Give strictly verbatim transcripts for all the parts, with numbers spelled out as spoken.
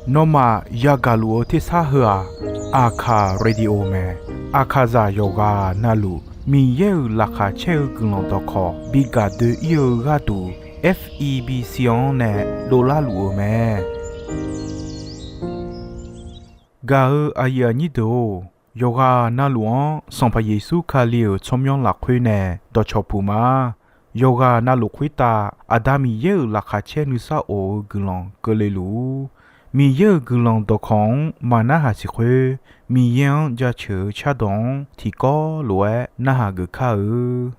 Nawmaf yagaq luf-eu tersar heu-aq, Aqkaq Radio mae. Aqkaqzaq yawqghaq navluf Miqyaer-euq laqkhaq caer-eu guiqlanq dawqkawq bi gaq doe-ir-eu gharduq, F E B C-anr nae dovlar luf-eu mae. Gaq-eu aqyuif aqnyir deuq-or, yawqghaq navluf-anr Sanqpaq Yeqsur Kali-euq tsawrmyanr lafkhoer nae dawqcawq puq ma. Yawqghaq navluf khoertav Aqda Miqyaer-euq laqkhaq caer nuisar of-eu guiqlanq keuvle luf-ur. Miqyaer-euq guiqlanq dawqkawq-anr maqnarhaq siq khoer, Miqyaer-anr jaceuq-eu cardawq-anr tiqkawv lof-aer narhaq geuf kar-eu.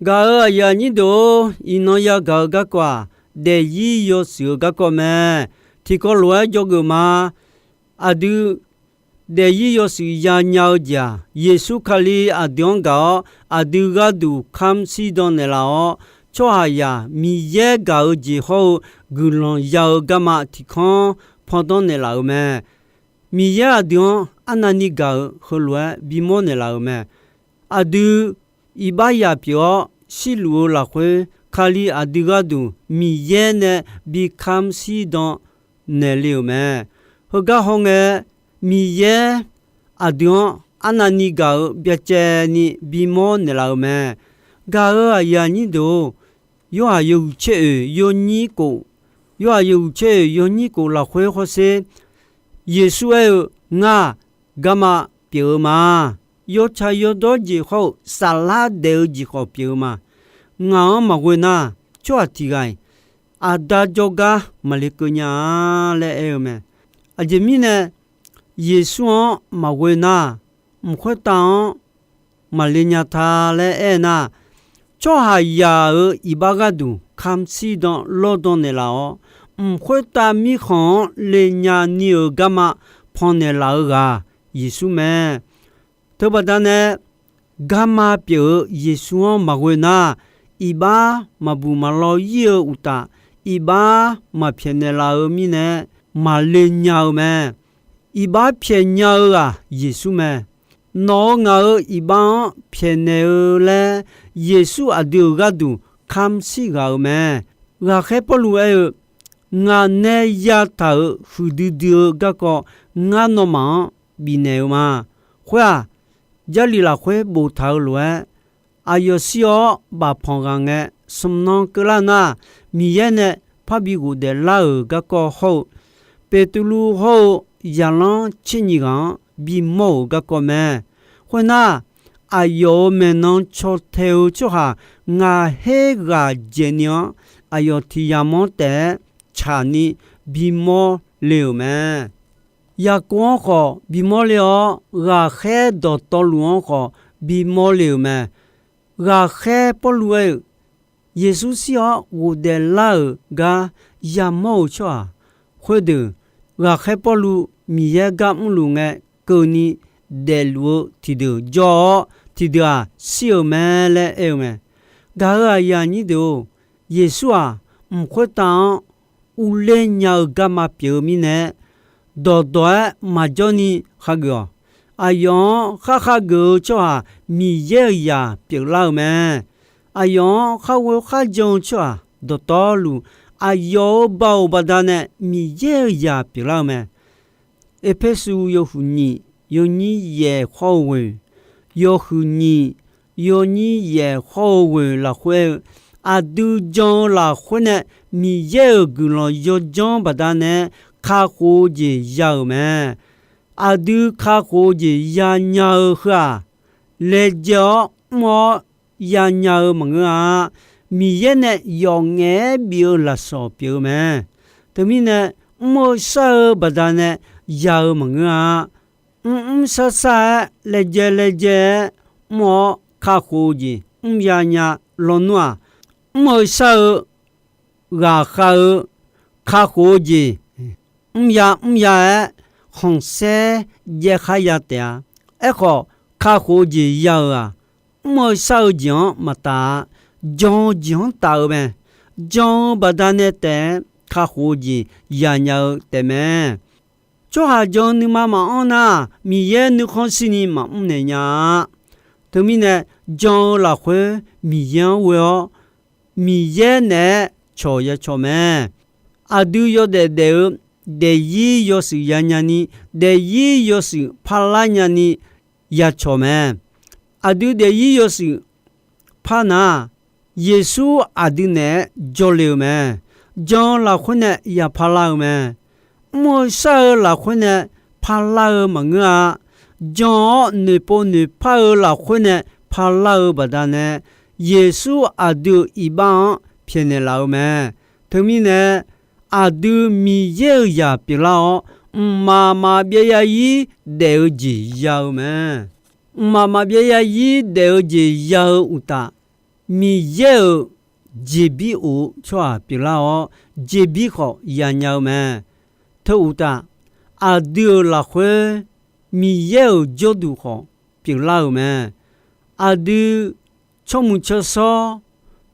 Gaq-euq aqyuif aqnyir deuq-or, iqnan yagaq-eu garkawv-aq, daefzir yawshuif-eu garkawv mae. Tiqkawv lof-aer dzawgeuf ma. Aqdui daefzir yawshuif yanya-eu jeq-aq, Yeqsur Kali aqdui-anr gaq-awr, aqdui gharduq kamr shirdan naeqlaf-awr, tsawrhaqzaq Miqyaer gaq-eu jeq hawr-eu guiqlanq ya-eu garma tiqkanr pandanr naeqlaf-euq mae. Miqyaer aqdui-anr arnavni gaq-euq heulof-aer bimawr naeqlaf-euq mae. Aqdui iqbax yaq pyeuf-awr shirluf-eu lafkhoer, Kali aqdui gharduq Miqyaer nae bi kamr shirdan naeqle-euq mae. Heugar hawngae, Miqyaer aqdui-anr arnavni gaq-euq byacaevni bimawr naeqlaf-euq mae. Gaq-euq aqyuif aqnyir deuq-or, Yorhaq yawhuiq tser oeq yawnyir khof, Yorhaq yawhuiq tser oeq yawnyir khof lafkhoer hawsher, Yeqsur aer-eu, Ngar, garma pyeuf-eu ma. Yawtsaq yawdawr jeq hawr-eu saflar daef-eu jeq khawf pyeuf-eu ma. Ngaq-anr maqghoe nar, tsawrhaq tiq ghaq-iq aqda jawrgar maqle keuv nya-a laer aer-eu mae. Aqjeq mirnae, Yeqsur-anr maqghoe nar, mq khoertav-anr maqle nya ta laer aer nar, tsawrhaqzaq-euq iqbax gharduq kamq shirdan lawrdan naeqlaf-awr, mq khoertav mirkhanq-anr le nya ni-euq garma pannaeq laf-eu ghaq Yeqsur mae. Teubaqda nae, garma pyeuf-eu Yeqsur-anr maqghoe nar, iqbax maqbuq maqlaw ir-eu uqtaf, iqbax maqpyaeqnaeq laf-eu mirnae, maqle nya-eu mae. Iqbax pyaeqnya-eu ghaq Yeqsur mae. Nawq-euq ngaq-euq iqbax-anr pyaeqnaeq-eu laer, Yeqsur aqdui-euq gharduq kamq shir ghaq-euq mae. Ghaqkhaer Pawrluv aer-eu, Ngaq nae yataq-euq huiqdui dui-eu garkawv ngar nawmaf-anr bifnaeq-eu ma. Khoer-aq, Jarlif lafkhoer boftaq-eu lof-aer, aqyawf shir-awr bafpanq ghaq ngae, smq nan keuvlar nar, Miqyaer nae parbi ghofdaef lar-euq garkawv hawr-eu, Beqtuvluv hawr-eu zaqlanr tser nyiq ghaq-anr bimawr-euq garkawv mae. Khoernar, aqyawf-euq maeqnan caw tae-eu tsawrhaq ngaq her ghaq dzaeq ni-anr, aqyawf tiq yamq-anr taef-aer tsaqni bimawr le-euq mae. Yaqkov-anr khawf bimawr le-awr, ghaqkhaer dawqtawvluf-anr khawf bimawr le-euq mae. Ghaqkhaer Pawrluv aer-euq, Yeqsur shir-awr ghofdaef lar-euq gar yamawr-eu tsawrhaq khoerdeuq, ghaqkhaer Pawrluv Miqyaer gar mrluf ngae keuvni daefluf-eu tiqdeuq jawr-awr, tiqdeuq-aq shir-euq mae laer aer-eu mae. Gaq-euq aqyuif aqnyir deuq-or, Yeqsur-aq, mq khoertav-anr urler nya-eu garma pyeuf-eu mirnae, dawqdawq-aer maqjawr ni khageuf-awq. Aqyawf-anr khar khageuf-eu tsawrhaq Miqyaer-euq zaq pyeuflar-eu mae. Aqyawf-anr khar ghoe khar jan-eu tsawrhaq dawqtawvluf, aqyawf-euq baoq baqdanae Miqyaer-euq zaq pyeuflar-eu mae. Erpersu yawhuiq nyiq yawnyir yaeq khawr-eu ghoeq, yawhuiq nyiq yawnyir yaeq khawr-eu ghoeq lafkhoer-eu, aqdui jan-eu lafkhoer nae Miqyaer-euq guiqlanq yawdzanr baqdanae kakhof-eu jeq ya-euq mae. Aqdui kakhof-eu jeq yanya-eu heu-aq, laejae-awr mr-awr yanya-eu maqngeur-a. Miqyaer nae yawf ngaef-aer bif-eu lafsawq pyeuf-eu mae. Teumirnae, mr-eu shar-eu baqdanae ya-eu maqngeur-a. Mrmr shar shar-aer laejae laejae-aer mr-awr kakhof-eu jeq mr yanya lawnmr-aq, mr-eu shar-eu ghaqkhav-eu kakhof-eu jeq mrya mrya-aer khanqsaer jaev khar ya taef-a. Aerkhawf, kakhof-eu jeq ya-euq-aq, mr-eu shar-eu jeq-anr maqtaf-a. Jan-eu jeq-anr taf-eu mae. Jan-eu baqdanae taef-aer kakhof-eu jeq yanya-eu taefmae. Tsawrhaq jan-eu nuima maqanr nar, Miqyaer nuikhanr shirni maqmr naeq nya-a. Teumirnae, jan-eu lafkhoer Miqyaer-anr ghoe-awr, Miqyaer naeq-aer cawq ya cawq mae. Aqdui yawdaef daef-eu daefzir yawshuif yanya ni, daefzir yawshuif parlar nyani ya cawq mae. Aqdui daefzir yawshuif par nar, Yeqsur aqdui naeq-aer jawrle-eu mae. Jan-eu lafkhoer nae ya parlar-eu mae. Mr-eu shar-eu lafkhoer nae parlar-eu maqngeur-a. Jan-awr noeqpov noeqpar-eu lafkhoer nae parlar-eu baqdanae, Yeqsur aqdui-euq iqbax-anr pyaeqnaeq laf-eu mae. Teumirnae, aqdui Miqyaer-euq zaq pyeuflar-awr, mqmaq maqbyav zarzir daef-eu jeq ya-eu mae. Mqmaq maqbyav zarzir daef-eu jeq ya-eu uqtaf, Miqyaer-euq jeqbir of-eu tsawrhaq pyeuflar-awr, jeqbir khawf yanya-eu mae. Teu uqtaf, aqdui-euq lafkhoer Miqyaer-euq jawrduq khawf pyeuflar-euq mae. Aqdui tsawrmuiq tsawrshawr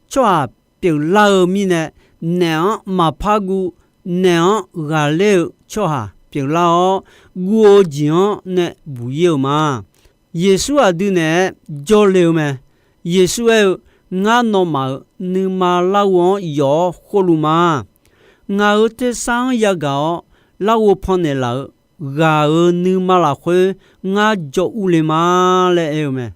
tsawrhaq pyeuflar-eu mirnae, naeq-anr maqpar guv, naeq-anr ghaqler-eu tsawrhaq pyeuflar-awr, guv-eu jeq-anr nae buq-ir-euq ma. Yeqsur aqdui naeq-aer jawrle-eu mae. Yeqsur aer-eu, Ngar nawmaf-euq nuima larghov-anr yawf-awr khorluf ma. Ngaq-euq tersar-anr yagaq-awr, larghov pannaeq laf-eu ghaq-euq nuima lafkhoer ngar jawr urle ma laer aer-eu mae.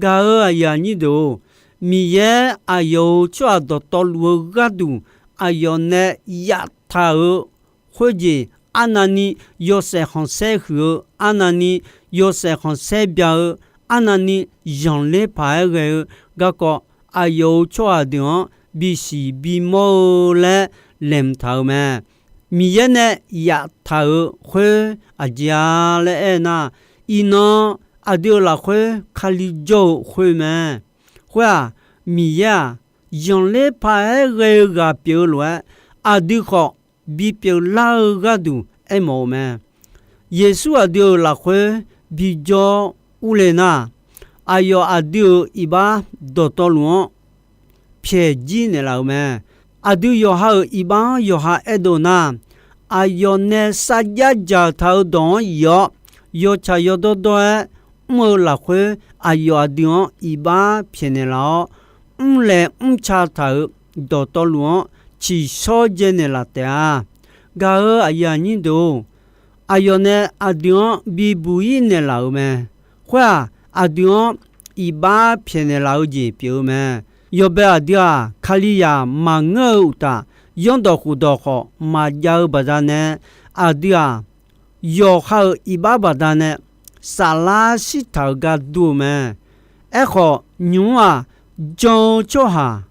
Gaq-euq aqyuif aqnyir deuq-or, Miqyaer aqyawf-euq tsawrhaq dawqtawvluf-eu gharduq aqyawf nae yaftaq-euq khoerjeq, arnavni yawshaef khanqsaer huiq-eu, arnavni yawshaef khanqsaer bya-eu, arnavni zanqler paq-aer ghae-eu garkawv, aqyawf-euq tsawrhaq deuq-anr bisiq bimawr-eu laer laeqhmq taq-euq mae. Miqyaer nae yaftaq-euq khoer aqjeq-a laer aernar, iqnan aqdui-euq lafkhoer Kali jawr-eu khoer mae. Khoer-aq, Miqyaer-aq, zanqler paq-aer ghae-eu ghaq pyeuf-eu lof-aer, aqdui khawf bipyeuf lar-eu gharduq aermawf-eu mae. Yeqsur aqdui-euq lafkhoer bijawr urle nar, aqyawf aqdui-euq iqbax dawqtawvluf-anr pyaeq jir naeqlaf-euq mae. Aqdui yawqha-euq iqbax-anr yawqha aerdov nar, aqyawf nae sarjax dzaqtaq-eu dawq-anr yif-awr, yawtsaq yawdawr dawr-aer mr-eu lafkhoer, aqyawf aqdui-anr iqbax pyaeqnaeq laf-awr, mrlaeq mrca taq-euq dawqtawvluf-anr tsiqshawr dzaenaeq laf taef-a. Gaq-euq aqyuif aqnyir deuq-or, aqyawf nae aqdui-anr bibuq-ir naeqlaf-euq mae. Khoer-aq, aqdui-anr iqbax pyaeqnaeq laf-eu jeq pyeuf-eu mae. Yawbae aqdui-aq, Kalizaq maqngeur-eu uqtaf, zanrdawq khofdawq khawf maqjav-eu baqdanae, aqdui-aq, yawqha-euq iqbax baqdanae saflar shirtaq-euq gar dur-eu mae. Aerkhawf, nymq-mr-aq, jan-eu tsawrhaq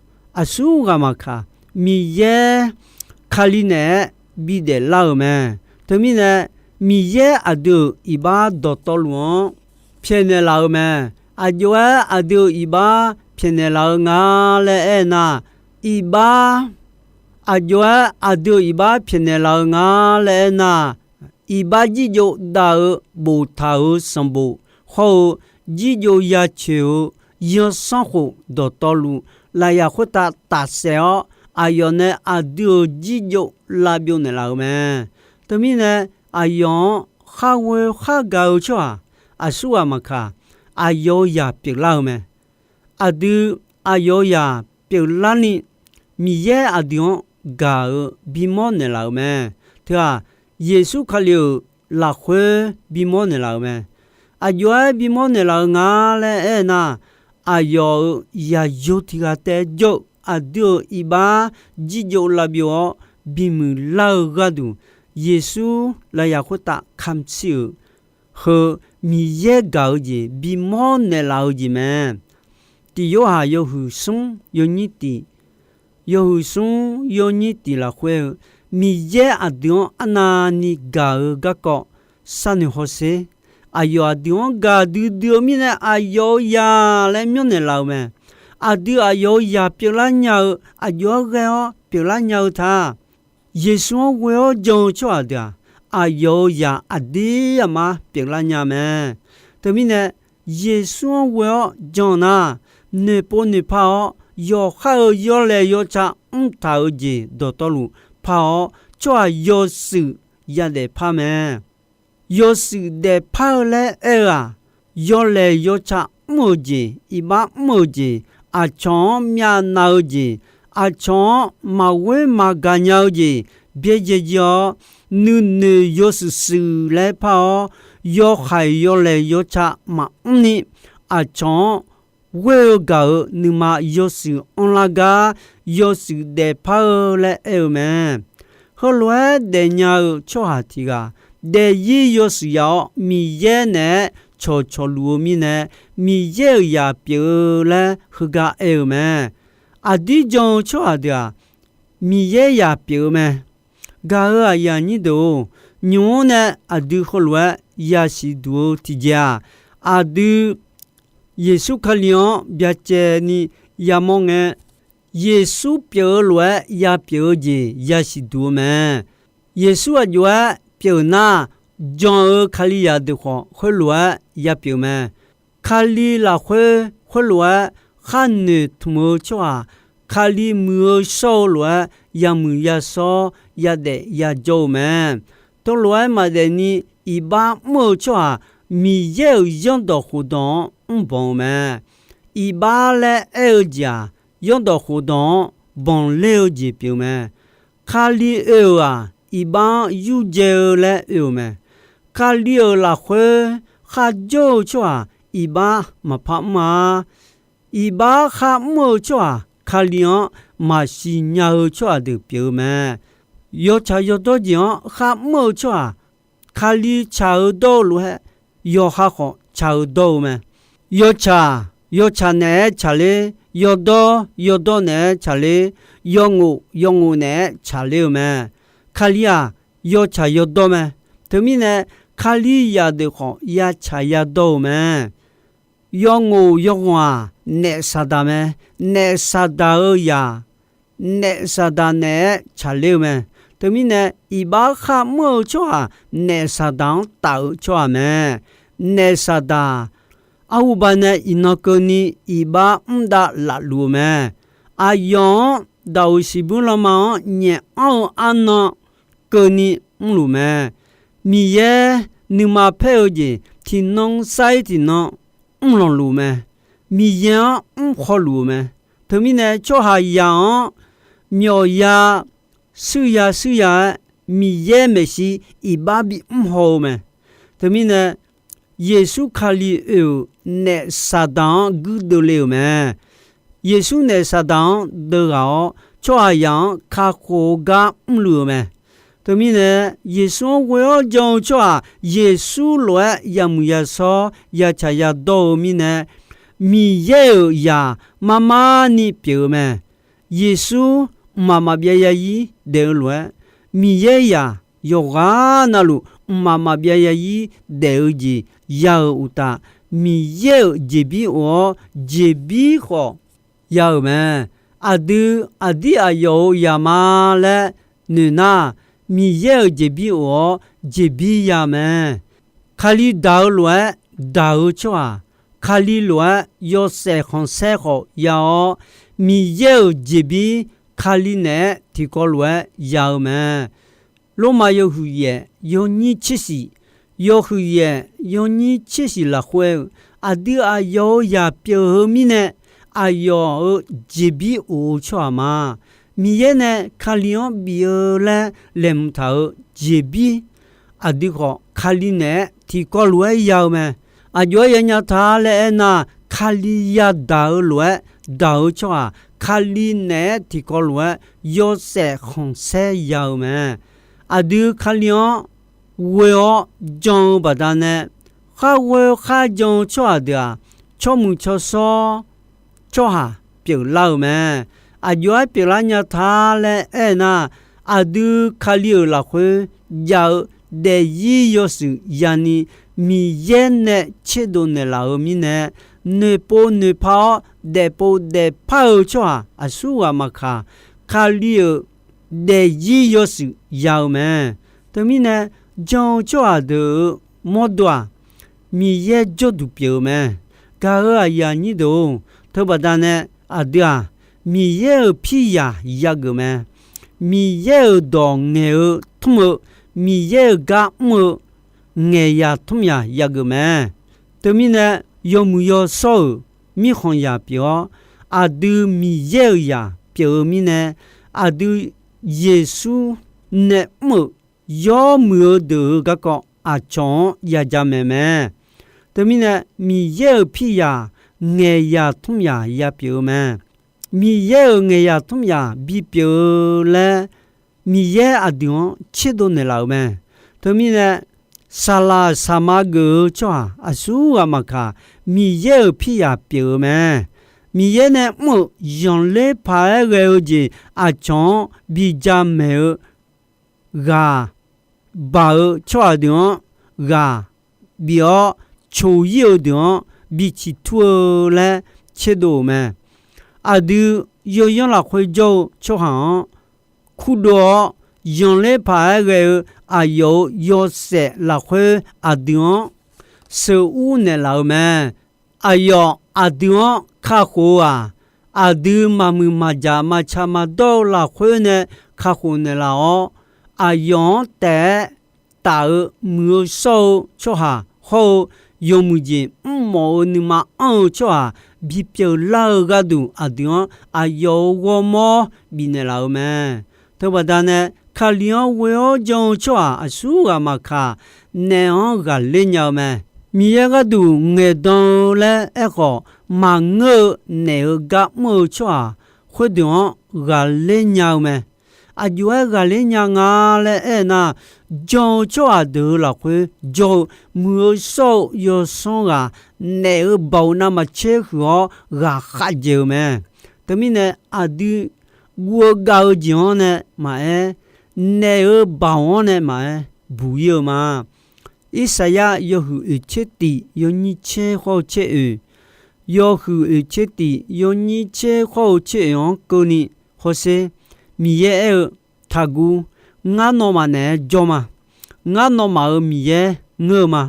aqsur ghaq maqkaq, Miqyaer Kali naeq-aer bidaef lar-euq mae. Teumirnae, Miqyaer aqdui-euq iqbax dawqtawvluf-anr pyaeqnaeq laf-eu mae. Aqjox-aer aqdui-euq iqbax pyaeqnaeq laf-eu nga laer aernar, iqbax, aqjox-aer aqdui-euq iqbax pyaeqnaeq laf-eu nga laer aernar, iqbax jirjov dav-eu boftaq-euq sanqbof hawr-eu jirjov yacoeq-eu zanrsanrkhof dawqtawvluf, lafyaq khoertav tafsaef-awr, aqyawf nae aqdui-euq jirjov lavbyov naeqlaf-euq mae. Teumirnae, aqyawf-anr khar ghoe khar gaq-eu tsawrhaq aqsur ghaq maqkaq, aqyawf-euq zaq pyeuflar-eu mae. Aqdui aqyawf-euq zaq pyeuflarni, Miqyaer aqdui-anr gaq-eu bimawr naeqlaf-euq mae. Teu-aq, Yeqsur Kali-euq lafkhoer bimawr naeqlaf-euq mae. Aqjox-aer bimawr naeqlaf-eu nga laer aernar, aqyawf-euq zaqyo tiq ghaq taef jawr-eu aqdui-euq iqbax jirjov lavbyov-awr bimuiq lar-eu gharduq, Yeqsur lafyaq khoertav kamq shir-euq heu Miqyaer gaq-eu jeq bimawr naeqlaf-eu jeq mae. Tiq Yorhaq yawhuiq smr yawnyir tiq, yawhuiq smr yawnyir tiq lafkhoer-eu, Miqyaer aqdui-anr arnavni gaq-eu garkawv sharnoeq hawsher. Aqyawf aqdui-anr gaqdui dui-eu mirnae aqyawf-euq zaq laer myanrnaeq laf-eu mae. Aqdui aqyawf-euq zaq pyeuflar nya-eu, aqjox-aer ghae-awr pyeuflar nya-eu ta. Yeqsur-anr ghoe-awr jan-eu tsawrhaq deuq-aq, aqyawf-euq zaq aqdir aqmar pyeuflar nya mae. Teumirnae, Yeqsur-anr ghoe-awr jan nar, noeqpov noeqpar-awr, yawqhar-euq yawlaeq yawtsaq mrtaq-euq jeq dawqtawvluf par-awr, tsawrhaq yawshuif yadaef par mae. Yawshuif daefpar-eu laer aer-eu-aq, yawlaeq yawtsaq mr-eu jeq, iqbax mr-eu jeq, aqcawq-anr myavnav-eu jeq, aqcawq-anr maqghoer maqgaq nya-eu jeq byaerdzae jir-awr, nuinoeq yawshuif shuif laer par-awr, yawhaiq yawlaeq yawtsaq maqmr ni, aqcawq-anr ghoer-eu gaq-euq nuima yawshuif anrlar gar, yawshuif daefpar-eu laer aer-eu mae. Heulof-aer daefnya-eu tsawrhaq tiq ghaq, daefzir yawshuif yaf-awr Miqyaer naeq-aer cawqcawq luf-eu mirnae, Miqyaer-euq zaq pyeuf-eu laer heugar aer-eu mae. Aqdir jan-eu tsawrhaq deuq-aq, Miqyaer zaq pyeuf-eu mae. Gaq-euq aqyuif aqnyir deuq-or, nymq-mr nae aqdui heulof-aer yasiq duq-eu tiqjeq-aq, aqdui Yeqsur Kali-anr byacaevni yamawr ngae, Yeqsur pyeuf-eu lof-aer yapyeuf-eu jeq yasiq duq-eu mae. Yeqsur aqjox-aer pyeuf nar, jan-eu Kalizaq deuq khawf khoerlof-aer yapyeuf mae. Kali lafkhoer khoerlof-aer khar noeqtmq-eu tsawrhaq, Kali muiq-eu shawr-eu lof-aer yamuiq yashawr yadaef yajawr-eu mae. Teulof-aer maqdaef ni iqbax mr-eu tsawrhaq, Miqyaer-euq zanrdawq khofdawq-anr mrbanq-eu mae. Iqbax laer aer-eu jeq-aq, zanrdawq khofdawq-anr banqler-eu jeq pyeuf mae. Kali oe-euq-aq, iqbax-anr yurdzae-eu laer oe-euq mae. Kali-euq lafkhoer kharjawr-eu tsawrhaq iqbax maqpar mr-a. Iqbax kharmr-eu tsawrhaq Kali-anr maqsiq nya-eu tsawrhaq deuq pyeuf-eu mae. Yawtsaq yawdawr jeq-anr kharmr-eu tsawrhaq Kali tsaq-eu dawr-eu lof-aer, yawqha khawf tsaq-eu dawr-eu mae. Yawtsaq, yawtsaq naeq-aer tsaqler, yawdawr, yawdawr naeq-aer tsaqler, yawngof, yawngof naeq-aer tsaqler-eu mae. Kali-aq, yawtsaq yawdawr mae. Teumirnae, Kalizaq deuq khawf yatsaq yadawr-eu mae. Yawngof yawghanq-aq, naef Saqdaq mae. Naef Saqdaq-eu zaq, naef Saqdaq naeq-aer tsaqler-eu mae. Teumirnae, iqbax kharmr-eu tsawrhaq naef Saqdaq-anr taf-eu tsawrhaq mae. Naef Saqdaq, arhuba nae iqnan keuvni iqbax mr dav lafluf-eu mae. Aqyawf-anr daqoq siqbuir lanma-anr nyaef anr-eu arnan keuvni mrluf mae. Miqyaer nuima paer-eu jeq tiqnan sair tiqnan mrlanq luf mae. Miqyaer-anr mr khawluf-eu mae. Teumirnae tsawrhaqzaq-anr myawqya shuirya shuirya-aer Miqyaer maeqshi iqbax bimr haw-eu mae. Teumirnae Yeqsur Kali oe-euq naef Saqdaq-anr guirdeuv le-euq mae. Yeqsur naef Saqdaq-anr deuv ghaq-awr tsawrhaqzaq-anr kakhof-eu gar mrluf-eu mae. Teumirnae Yeqsur-anr ghoe-awr jan-eu tsawrhaq Yeqsur lof-aer yamuiq yashawr yatsaq yadawr-eu mirnae Miqyaer-euq zaq marmarni pyeuf-eu mae. Yeqsur mqmaq maqbyav yazir daef-eu lof-aer Miqyaer zaq yawqghaq navluf mqmaq maqbyav yazir daef-eu jeq ya-euq uqtaf Miqyaer-euq jeqbir of-awr jeqbir khawf ya-euq mae. Aqdui aqdir aqyawf-euq zaq ma laer noeq nar, Miqyaer-euq jeqbir of-awr jeqbir ya mae. Kali daq-eu lof-aer daq-eu tsawrhaq, Kali lof-aer yawshaef khanqsaer khawf ya-awr, Miqyaer-euq jeqbir Kali naeq-aer tiqkawv lof-aer ya-eu mae. Lormav yawhuiq yaef yawnyir tser shif, yawhuiq yaef yawnyir tser shif lafkhoer-eu, aqdui aqyawf-euq zaq pyeuf-eu mirnae, aqyawf-euq jeqbir of-eu tsawrhaq ma. Miqyaer nae Kali-anr bif-eu laer laeqhmq taq-euq jeqbir, aqdui khawf Kali naeq-aer tiqkawv lof-aer ya-eu mae. Aqjox-aer ya nya ta laer aernar, Kali yadaq-eu lof-aer daq-eu tsawrhaq, Kali naeq-aer tiqkawv lof-aer yawshaef khanqsaer ya-eu mae. Aqdui Kali-anr ghoe-awr jan-eu baqdanae, khar ghoe khar jan-eu tsawrhaq deuq-aq, tsawrmuiq tsawrshawr tsawrhaq pyeuflar-euq mae. Aqjox-aer pyeuflar nya ta laer aernar, aqdui Kali-euq lafkhoer jav-eu daefzir yawshuif yani Miqyaer nae tserdov naeqlaf-euq mirnae, noeqpov noeqpar-awr daefpov daefpar-eu tsawrhaq aqsurghaq maqkaq, Kali-euq daefzir yawshuif ya-eu mae. Teumirnae, jan-eu tsawrhaq deuq-euq mawrdo-aq, Miqyaer jawrduq pyeuf-eu mae. Gaq-euq aqyuif aqnyir deuq-or, teubaqda nae aqdui-aq, Miqyaer-euq pirzaq yageuf mae. Miqyaer-euq dawq ngaeq-eu tmr-eu, Miqyaer-euq gar mr-eu ngaeqzaq tmr zaq yageuf mae. Teumirnae, yawmuiq yawshawr-euq mirkhanqzaq pyeuf-awr, aqdui Miqyaer-euq zaq pyeuf-eu mirnae, aqdui Yeqsur nae mr-euq yawmuiq-eu deuq-euq garkawv aqcawq-anr yajamaeq mae. Teumirnae, Miqyaer-euq pirzaq ngaeqzaq tmr zaq yapyeuf-eu mae. Miqyaer-euq ngaeqzaq tmr zaq bipyeuf-eu laer, Miqyaer aqdui-anr tserdov naeqlaf-euq mae. Teumirnae, saqlaq saqma geuf-eu tsawrhaq aqsurghaq maqkaq, Miqyaer-euq pirzaq pyeuf-eu mae. Miqyaer nae mr-euq zanqler paq-aer ghae-eu jeq aqcawq-anr bi jamaeq-eu ghaq baq-eu tsawrhaq deuq-anr ghaq bif-awr, coq-ir-eu deuq-anr bi ciqtur-eu laer tserdov-euq mae. Aqdui yawyanr lafkhoer jawr-eu tsawrhaq-anr kurdov-awr, zanqler paq-aer ghae-eu aqyawf-euq yawshaef lafkhoer aqdui-anr sheuqur naeqlaf-eu mae. Aqyawf aqdui-anr kakhof-eu-aq, aqdui maqmuiq maqjaq maqtsaq maqdawr-eu lafkhoer nae kakhof naeqlaf-awr, aqyawf-anr taef-aer taf-eu muiq-eu shawr-eu tsawrhaq hawr-eu yawmuiq jeq mrmawf-eu nuima anr-eu tsawrhaq bipyeuf lar-eu gharduq aqdui-anr aqyawf-euq ghawrmawr bifnaeq laf-eu mae. Teubaqda nae Kali-anr ghoe-awr jan-eu tsawrhaq aqsur ghaq maqkaq, naef-anr ghaqler nya-eu mae. Miqyaer gharduq ngaeqdan-eu laer aerkhawf, maqngeur-eu naef-euq gar mr-eu tsawrhaq khoerdeuq-anr ghaqler nya-eu mae. Aqjox-aer ghaqler nya nga laer aernar, jan-eu tsawrhaq deuq-euq lafkhoer jawr-eu muiq-eu shawr-eu yawsanr ghaq naef-euq baoq navmaqtser huiq-awr ghaqkhav dzaeq-eu mae. Teumirnae aqdui guv-eu gav-eu jeq-anr nae maqaer, naef-euq baoq-anr nae maqaer, buq ir-eu ma. Irsaqyar yawhuiq oeq tser tif yawnyir tser khawr-eu tser oeq, yawhuiq oeq tser tif yawnyir tser khawr-eu tser oeq-anr keuvni hawsher. Miqyaer aer-eu, Taqguv. Ngar nawmaf naeq-aer jawr ma. Ngar nawmaf-euq Miqyaer ngeur-eu ma.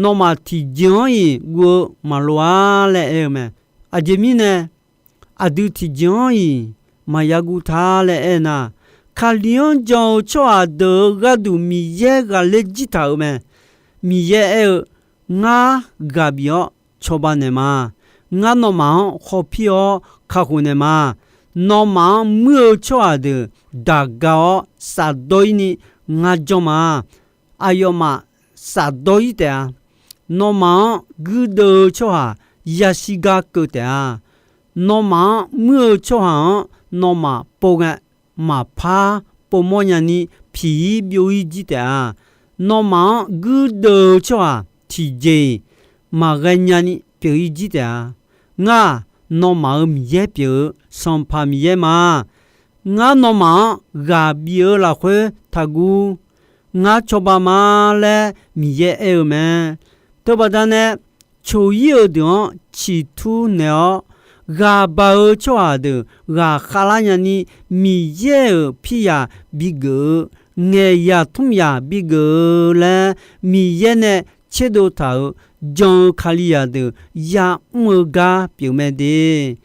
Nawmaf tiqjeq-anr-iq guv-eu maqloq-ar laer aer-eu mae. Aqjeq mirnae aqdui tiqjeq-anr-iq maqya guv ta laer aernar, Kali-anr jan-eu tsawrhaq deuq-euq gharduq Miqyaer ghaqler jir taq-euq mae. Miqyaer aer-eu, Ngar ghaq bif-awr cawba naeq ma. Ngar nawmaf-anr khawpir-awr kakhof naeq ma. Nawmaf-anr muir-eu tsawrhaq deuq daqga-awr safdawr ir ni ngar janr ma. Aqyawfmaf safdawr ir taef-a. Nawmaf-anr guirdeuv-eu tsawrhaq yashir gar keuv taef-a. Nawmaf-anr muir-eu tsawrhaq-anr nawmaf pov ghae maqpar povmawr nyani piq ir byov ir jir taef-a. Nawmaf-anr guirdeuv-eu tsawrhaq tiqjeq-iq maqghae nyani pyeuf ir jir taef-a. Ngar-aq, nawmaf-euq Miqyaer pyeuf-eu Sanqpaq Miqyaer ma. Ngar nawmaf-anr ghaq bif-eu lafkhoer taqguv. Ngar cawba ma laer Miqyaer aer-eu mae. Teubaqda nae coq ir-eu deuq-anr ciqtur naeq-awr, ghaq baq-eu tsawrhaq deuq ghaqkhav lar nyani Miqyaer-euq piryaq bigeuf-eu, ngaeqyaq tmryaq bigeuf-eu laer Miqyaer nae tserdov taq-euq jan-eu Kalizaq deuq ya'mr-eu gar pyeuf mae de.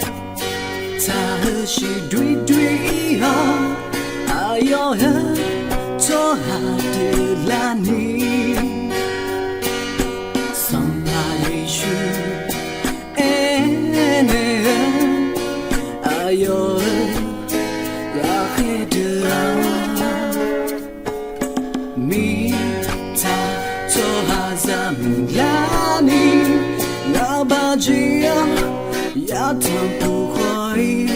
Mirtsaq heusiq doer doer-ir-awr, aqyawf heu tsawrhaq deuq larni, Sanqpaq Yeqsur aernaeq-eu, aqyawf-euq ghaqkhaer deuq-aq, mirtsaq tsawrhaqzaq muiqlarni, ngaq baqjeq-awr yatanq puq khawf-ir,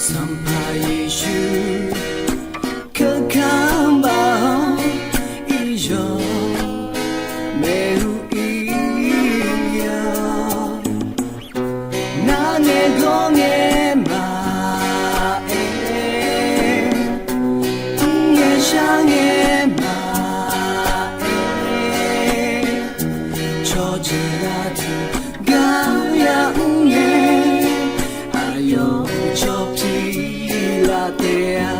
Sanqpaq Yeqsur keuvkar baf-awr, iryawq maeq-eu ir-a. Nar ngae gawr ngae maqaer, mr ngae shar ngae maqaer, cawqjeuq aqduq gar yamr ngae, aqyawf-euq cawq pi laf taef-a.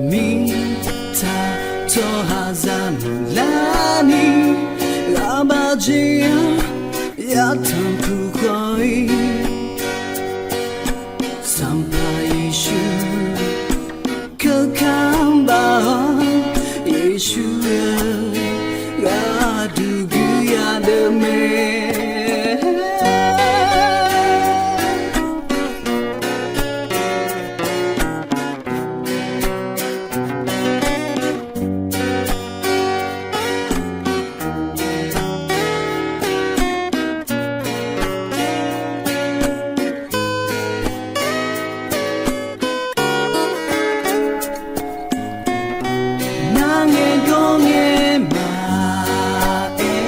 Mirtsaq tsawrhaqzaq muiqlarni, ngaq baqjeq-awr yatanq puq khawf-ir, Sanqpaq Yeqsur keuvkar baf-awr, Yeqsur-eu gharduq guiqya deuq mae. Nar ngae gawr ngae maqaer,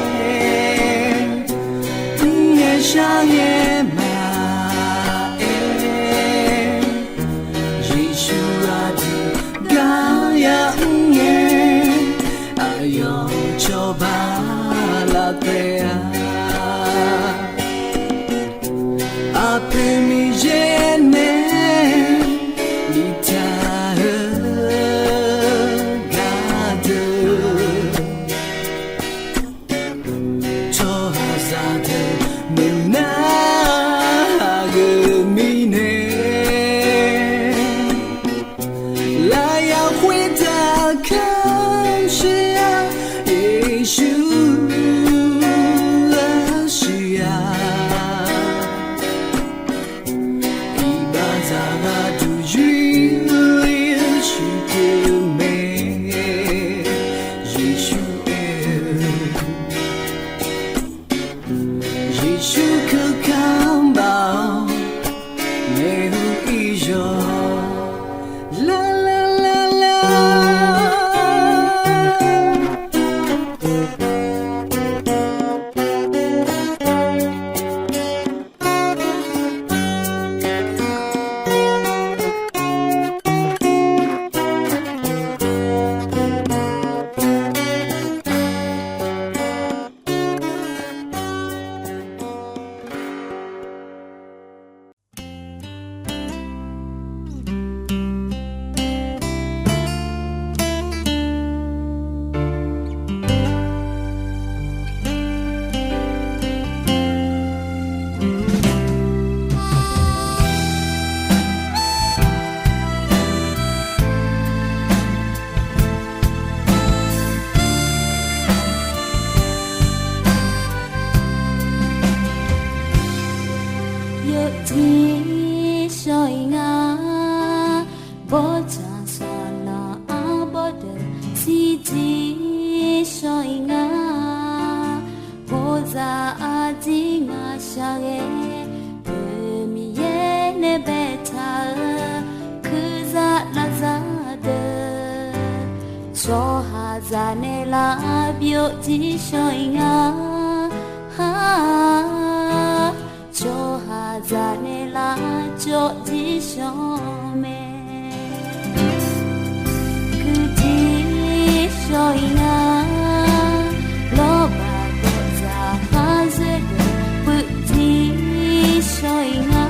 Zaq arjir ngaq shaqghae, Miqyaer nae baetaq-eu kuirza lavzar deuq, tsawrhaqzaq nae lavbyov jir shawr-iq nga. Tsawrhaqzaq nae lavcawv jir shawr mae. Kuir jir shawr-iq nga. Lawrbaq gawqzaq khar zoer deuq puiv jir shawr-iq nga.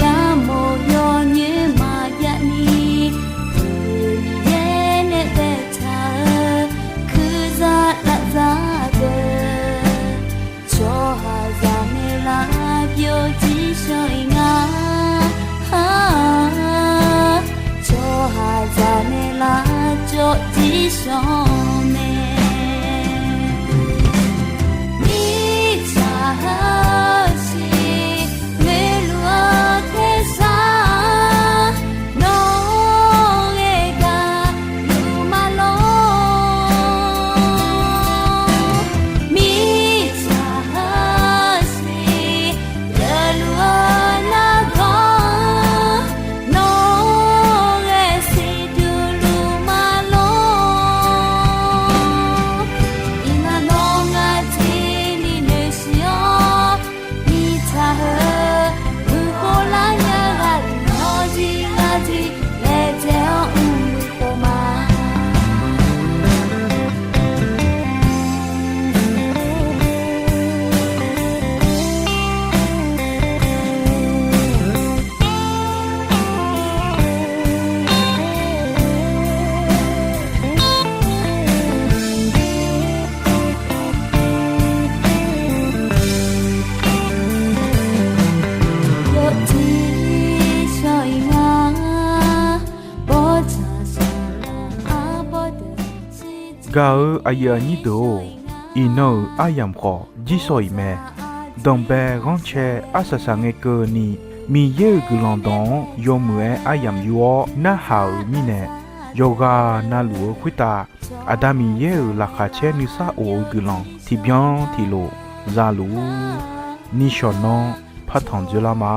Yamawr yawnyoer maqjav ni, Miqyaer nae baetaq-eu kuirza lavzar deuq, tsawrhaqzaq nae lavbyov jir shawr-iq nga. Tsawrhaqzaq nae lavcawv jir shawr mae. Mirtsaq heusiq ngoeqluf-eu tersar, nawr ghae gaq luf ma lor. Mirtsaq heusiq geufluf-eu nargawr, nawr ghae siqduq luf ma lor. Iqnan nawr ngar jir ni noeqshiq-awr, mirtsaq heu, muiq khov lar nya ghaq nawr jir ngar jir laejae-awr mrmuiq khov ma. Gaq-eu aqyuif aqnyir deuq-or, iqnan-euq aryamq khawf jir shawq-iq mae. Danqbae ghanrcae arsaq saq ngae keuvni, Miqyaer-euq guiqlanq dawq-anr yawmuiq-aer aryamq yur-awr narhaq-euq mirnae, yawqghaq na luf-eu khoertav Aqda Miqyaer-euq laqkhaq caer nuisar of-eu guiqlanq tiqbyan tiqlof za luf-ur. Nishawq nanr partanq dzoerlar ma.